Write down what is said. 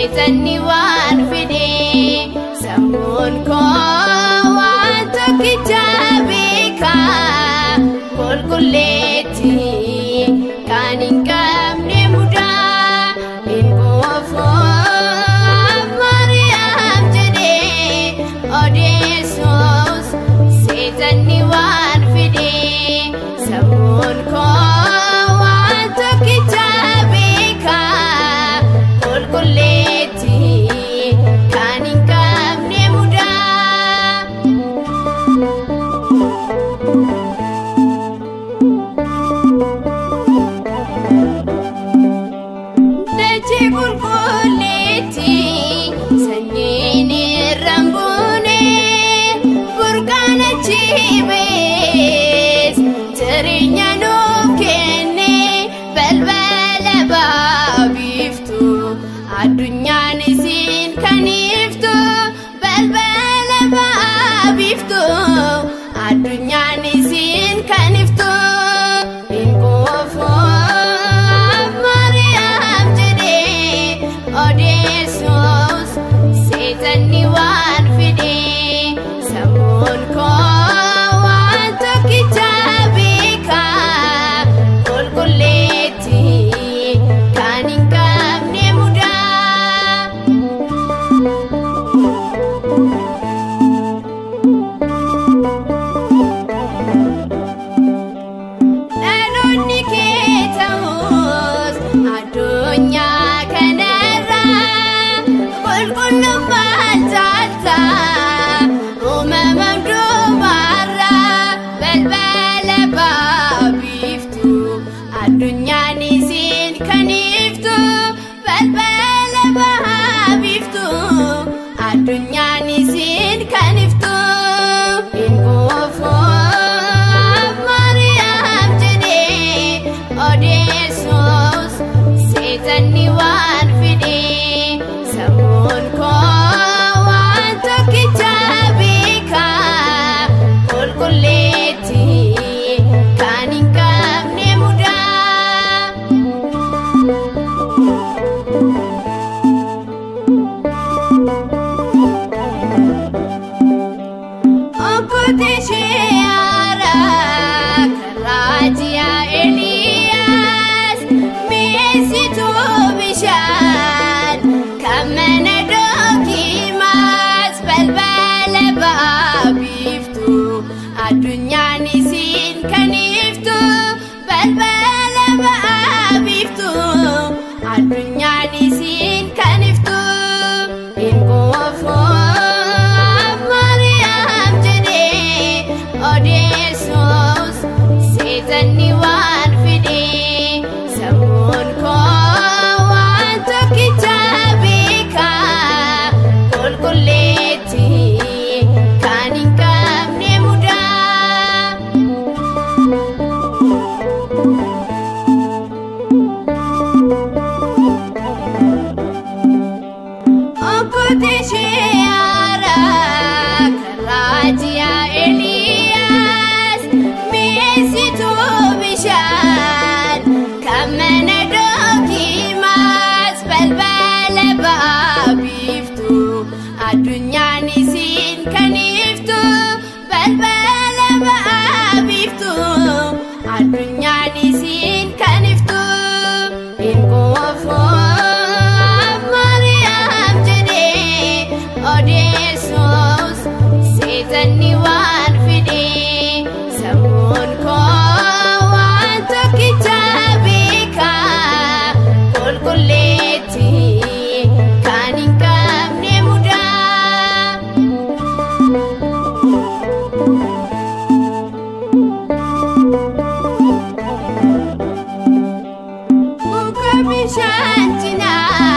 seexanni waan fide sammuun koo waan tokkicha beekaa qulqulleetti kan hin qabne mudaa hin quufuuf Maariyaam jedhee odeessuus seexanni waan fide sammuun koo waan tokkicha beekaa qulqulleetti kan hin qabne mudaa. Dachee qulqulleetti sanyiin irra hin buune burqaan achi ba'es jireenya nuuf kenne balbala baabiiftu addunyaan isin kan iftu balbala baabiiftu addunyaan isin kan iftu hin quufuuf Maariyaam jedhee odeessuus seexanni waan fide sammuun koo waan tokkicha beekaa qulqulleetti kan hin qabne mudaa. Dhaloonni kee ta'us addunyaa kanarraa qulqullummaan caalta uumama hundumaarraa balbala baabiiftu addunyaan isin kan iftu balbala baabiiftu addunyaan isin kan iftu hin quufuuf Maariyaam jedhee odeessuus seexanni waan fide sammuun koo waan tokkicha beekaa qulqulleetti kan hin qabne mudaa. Okkotee ishee haaraa kan raajiyaa Eeliyaas mi'eessituu bishaan kan mana Dookimaas balbala baabiiftu addunyaan isin kan iftu balbala baabiiftu addunyaan isin kan iftu hin quufuuf Maariyaam jedhee odeessuus seexanni waan fide sammuun koo waan tokkicha beekaa qulqulleetti kan hin qabne mudaa. Okkotee ishee haaraa kan raajiyaa Eeliyaas mi'eessituu bishaan kan mana Dookimaas balbala baabiiftu addunyaan isin kan iftu balbala baabiiftu addunyaan isin kan iftu hin quufuuf Maariyaam jedhee odeessuus seexanni waan fide sammuun koo waan tokkicha beekaa qulqulleetti kan hin qabne mudaa. Muka bishaan cinaa